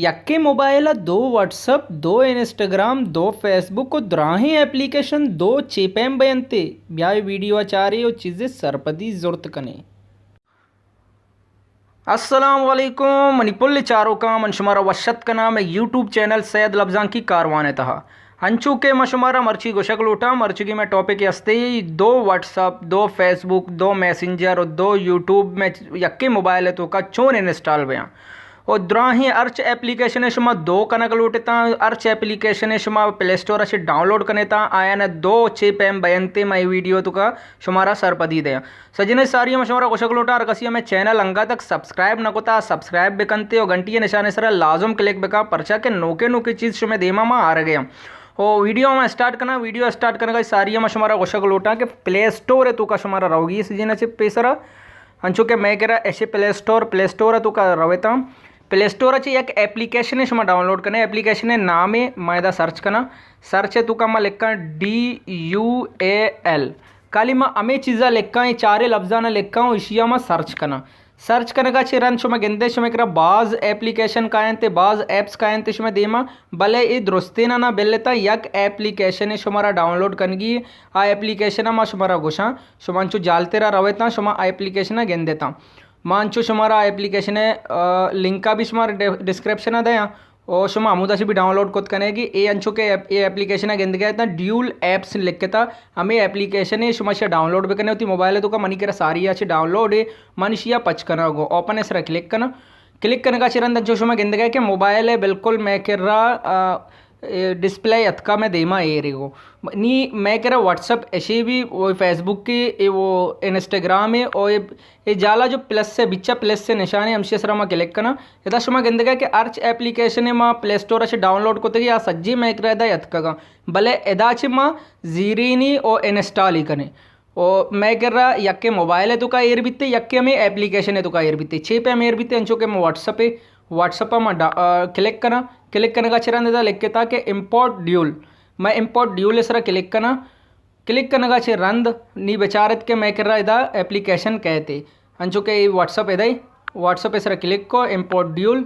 یکے موبائل ءَ دو what's up, دو انسٹاگرام، دو فیس بک ءُ دراہیں اپلیکیشن دو چے پیم بینتے؟ بیا اے ویڈیو ءَ چارے ءُ چیزے سرپدی زرت کنے۔ السلام علیکم منی پل چاروکاں، من شمارا وش اتک کناں مئے یوٹیوب چینل سید لبزانکی کاروان ءِ تہا۔ انچو کہ ما شمارا مرچی گوشگ لوٹاں، مرچیگی مئے ٹاپک ہستے دو واٹس اپ، دو فیس بک، دو میسنجر ءُ دو یوٹیوب مئے یکے موبائل ءِ توکا چون انسٹال بیاں۔ ءُ دراہیں ہرچ اپلیکیشن شما دو کنگ لوٹتاں، ہرچ اپلیکیشن شما پلے اسٹور ءَ چہ ڈاؤنلوڈ کنتاں، آیاں دو چے پیم بینتے، ما اے ویڈیو توکا شمارا سرپدی دیاں۔ سجنیں ساری ہم شمارا گوشگ لوٹاں، ہر کسی ہمیں چینل انگا تک سبسکرائب نہ کتا، سبسکرائب بکنتے ءُ گھنٹی نشانے سرا لازم کلک بکا، پرچا کہ نوکے نوکے چیز شمے دیما ما آرگے ہم۔ او ویڈیو ہم اسٹارٹ کناں، ویڈیو اسٹارٹ کنگا ساری ہم شمارا گوشگ لوٹاں کہ پلے اسٹور ءِ توکا شمارا روگی سجنیں چہ پیسرا، انچو کہ مئے کرا ایشے پلے اسٹور، پلے اسٹور ءِ توکا رویتاں۔ پلے اسٹور ءَ چہ یک اپلیکیشنے شما ڈاؤنلوڈ کنے، اپلیکیشن ءِ نام ءَ ما ادا سرچ کناں، سرچ ءِ توکا ما لکھاں ڈی یو اے ایل۔ کالی ما ہمے چیزا لکھاں، اے چارے لفظانا لکھاں ءُ ایشیا ما سرچ کناں۔ سرچ کنگا چہ رند شما گندے شما کرا باز اپلیکیشن کاینت، باز ایپس کاینت شما دیما، بلے اے درستینا نہ بلتا یک اپلیکیشن شمارا ڈاؤنلوڈ کنگی، آ اپلیکیشن ما شمارا گوشاں، شما انچو جالترا رویتاں، شما آ اپلیکیشن گندتاں۔ ما انچو شمارا آ اپلیکیشن ءِ، آ، لنک ءَ بھی شمارا ڈ-، ڈسکرپشن ءَ دیاں۔ او شما ہمودا چہ بھی ڈاؤنلوڈ کت کنے گی۔ اے انچو کہ ایپ-، اے اپلیکیشن ءَ گندگا اتاں ڈیول ایپس لکھتا۔ ہمے اپلیکیشن ءَ شما چہ ڈاؤنلوڈ بکنے وتی موبائل ءِ توکا، منی کرا ساری ءَ چہ ڈاؤنلوڈ ہے۔ من اشیا پچ کناں گو اوپن ءِ سرا کلک کناں۔ کلک کنگا چہ رند انچو شما گندگا کہ موبائل ءِ بالکل مئے کرا، آ، اے ڈسپلے اتکا مئے دیما ایرے گو۔ نی مئے کرا واٹس اپ ایشی بھی، وہ فیس بک کی، اے وہ انسٹاگرام ہے، او اے، اے جالا جو پلس ہے، بچا پلس ہے نشان ہے، ہمشی سرا ما کلک کناں۔ ادا شما گندگا کہ ہرچ اپلیکیشن ما پلے اسٹور چہ ڈاؤنلوڈ کتگی، آ سجی مئے کرا ادا اتکگا۔ بلے ادا چہ ما زیرینی او انسٹال ہی کنے۔ او مئے کرا یکے موبائل ءِ توکا ایر بیتے، یکے ہمے اپلیکیشن ءِ توکا ایر بیتے۔ چے پیم ایر بیتے؟ انچو کہ ما واٹس اپ ءَ، واٹس اپ ءَ ما ڈا-، آ، کلک کناں۔ کلک کنگا چہ رند ادا لکھتا کہ امپورٹ ڈیول۔ ما امپورٹ ڈیول ءِ سرا کلک کناں۔ کلک کنگا چہ رند نی بچارت کہ مئے کرا ادا اپلیکیشن کئیتے۔ انچو کہ اے واٹس اپ ادے، واٹس اپ ءِ سرا کلک کو، امپورٹ ڈیول۔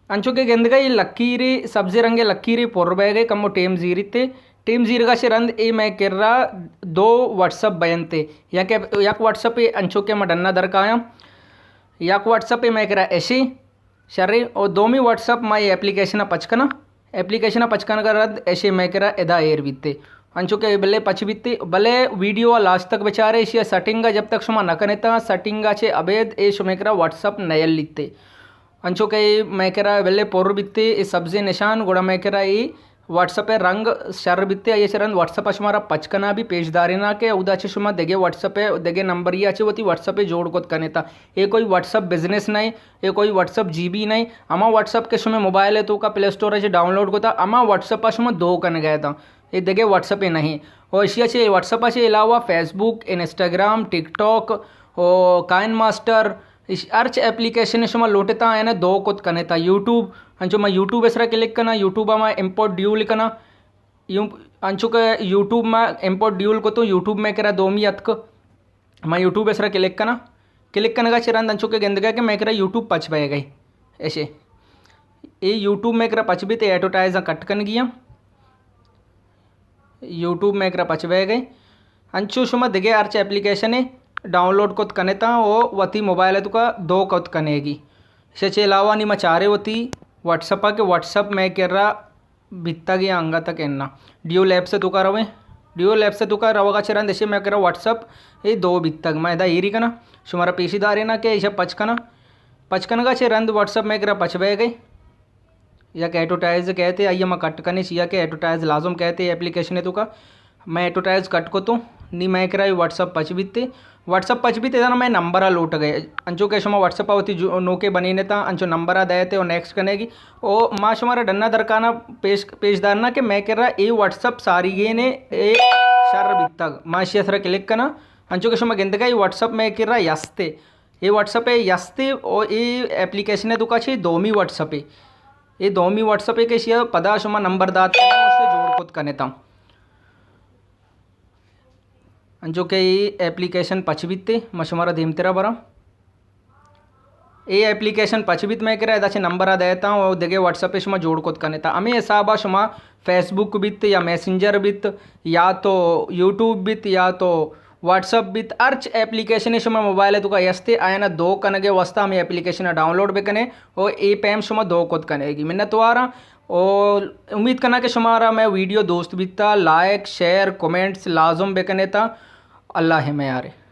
انچو کہ گندگا اے لکیرے، سبزیں رنگے لکیرے پر بئیگے، کمو ٹیم زیریتے۔ ٹیم زیرگا چہ رند اے مئے کرا دو واٹس اپ بینتے۔ یک، یک واٹس اپ اے انچو کہ ما ڈنا در کایاں۔ یک واٹس اپ اے مئے کرا ایشی شرے۔ او دومی واٹس اپ ما اے اپلیکیشن ءَ پچ کناں۔ اپلیکیشن ءَ پچ کنگا رند ایشی مئے کرا ادا ایر بیتے۔ انچو کہ بلے پچ بیتے، بلے ویڈیو ءَ لاسٹ تک بچارے، ایشی ءِ سیٹنگ ءَ جب تک شما نہ کنیتا، سیٹنگ ءَ چہ ابید اے شمے کرا واٹس اپ نہ یلیتے۔ انچو کہ اے مئے کرا بلے پر بیتے، اے سبزیں نشان، گڑا مئے کرا اے واٹس اپ ءِ رنگ شر بیتے، آئی ءَ چہ رند واٹس اپ ءَ شمارا پچ کناں بھی پیش دارینا کہ اودا چہ شما دگہ واٹس اپ ءِ، دگہ نمبرے ءَ چہ وتی واٹس اپ ءَ جوڑ کت کنیتا۔ اے کوئی واٹس اپ بزنس نہ اے، اے کوئی واٹس اپ جی بی نہ اے۔ ہما واٹس اپ کہ شمے موبائل ءِ توکا پلے اسٹور ءَ چہ ڈاؤنلوڈ کتا، ہما واٹس اپ ءَ شما دو کنگا اتاں۔ اے دگہ واٹس اپ ءَ نہ اے۔ او ایشی ءَ چہ، واٹس اپ ءَ چہ علاوہ فیس بک، انسٹاگرام، ٹک ٹاک، او کائن ماسٹر، ایش-، ہرچ اپلیکیشن شما لوٹتا آیانا دو کت کنیتا۔ یوٹیوب، انچو ما یوٹیوب ءِ سرا کلک کناں، یوٹیوب ءَ ما امپورٹ ڈیول کناں۔ یو-، انچو کہ یوٹیوب ما امپورٹ ڈیول کتوں، یوٹیوب مئے کرا دومی اتک۔ ما یوٹیوب ءِ سرا کلک کناں۔ کلک کنگا چہ رند انچو کہ گندگا کہ مئے کرا یوٹیوب پچ بئیگئے۔ ایشے۔ اے یوٹیوب مئے کرا پچ بیت، اے ایڈورٹائز کٹ کنگی آں۔ یوٹیوب مئے کرا پچ بئیگئے۔ انچو شما دگہ ہرچ اپلیکیشنے ڈاؤنلوڈ کت کنیتا او وتی موبائل ءِ توکا دو کت کنیگی۔ ایشی چہ علاوہ نی ما چارے وتی واٹس اپ ءَ کہ واٹس اپ مئے کرا بیتگ یا انگت کہ اناں۔ ڈیول ایپس ءِ توکا رویں۔ ڈیول ایپس ءِ توکا روگا چہ رند ایشی مئے کرا واٹس اپ اے دو بیتگ۔ ما ادا ایری کناں، شمارا پیشی دارینا کہ ایشی پچ کناں۔ پچ کنگا چہ رند واٹس اپ مئے کرا پچ بئیگئے۔ یک ایڈورٹائز کئیت، آئی ءَ ما کٹ کنیں، چیا کہ ایڈورٹائز لازم کئیت اے اپلیکیشن ءِ توکا۔ مئے ایڈورٹائز کٹ کتوں، نی مئے کرا اے واٹس اپ پچ بیت۔ واٹس اپ پچ بیت، ادا مئے نمبر ءَ لوٹگئے۔ انچو کہ شما واٹس اپ ءَ وتی جو-، نوکے بنینتا، انچو نمبر ءَ دئیت او نیکسٹ کنئے گی۔ او ما شمارا ڈنا درکانا پیش، پیش دارنا کہ مئے کرا اے واٹس اپ ساریگینے اے شر بیتگ۔ ما ایشی ءِ سرا کلک کناں۔ انچو کہ شما گندگا اے واٹس اپ مئے کرا یستے۔ اے واٹس اپ ءِ یستے او اے اپلیکیشن ءِ توکا چہ دومی واٹس اپ ءِ۔ اے دومی واٹس اپ ءِ کہ ایشی ءَ پدا شما نمبر دات کنئے، ایشی ءَ جوڑ کت کنیتا۔ انچو کہ اے اپلیکیشن پچ بیت، ما شمارا دیمترا براں۔ اے اپلیکیشن پچ بیت مئے کرا، ادا چہ نمبر ءَ دئیتاں و دگہ واٹس ایپ شما جوڑ کت کنے تا۔ ہمے حسابا شما فیس بک بیت یا میسنجر بیت یا تو یوٹیوب بیت یا تو واٹس ایپ بیت، ہرچ اپلیکیشن شما موبائل توکا ہستے، آیانا دو کنگے واسطہ ہمے اپلیکیشن ڈاؤنلوڈ بکنے و اے پیم شما دو کت کنے گی۔ منتواراں و امید کنا کہ شمارا مئے ویڈیو دوست بیتا، لائک، شیئر، کمنٹس لازم بکنے تا۔ اللہ میارے۔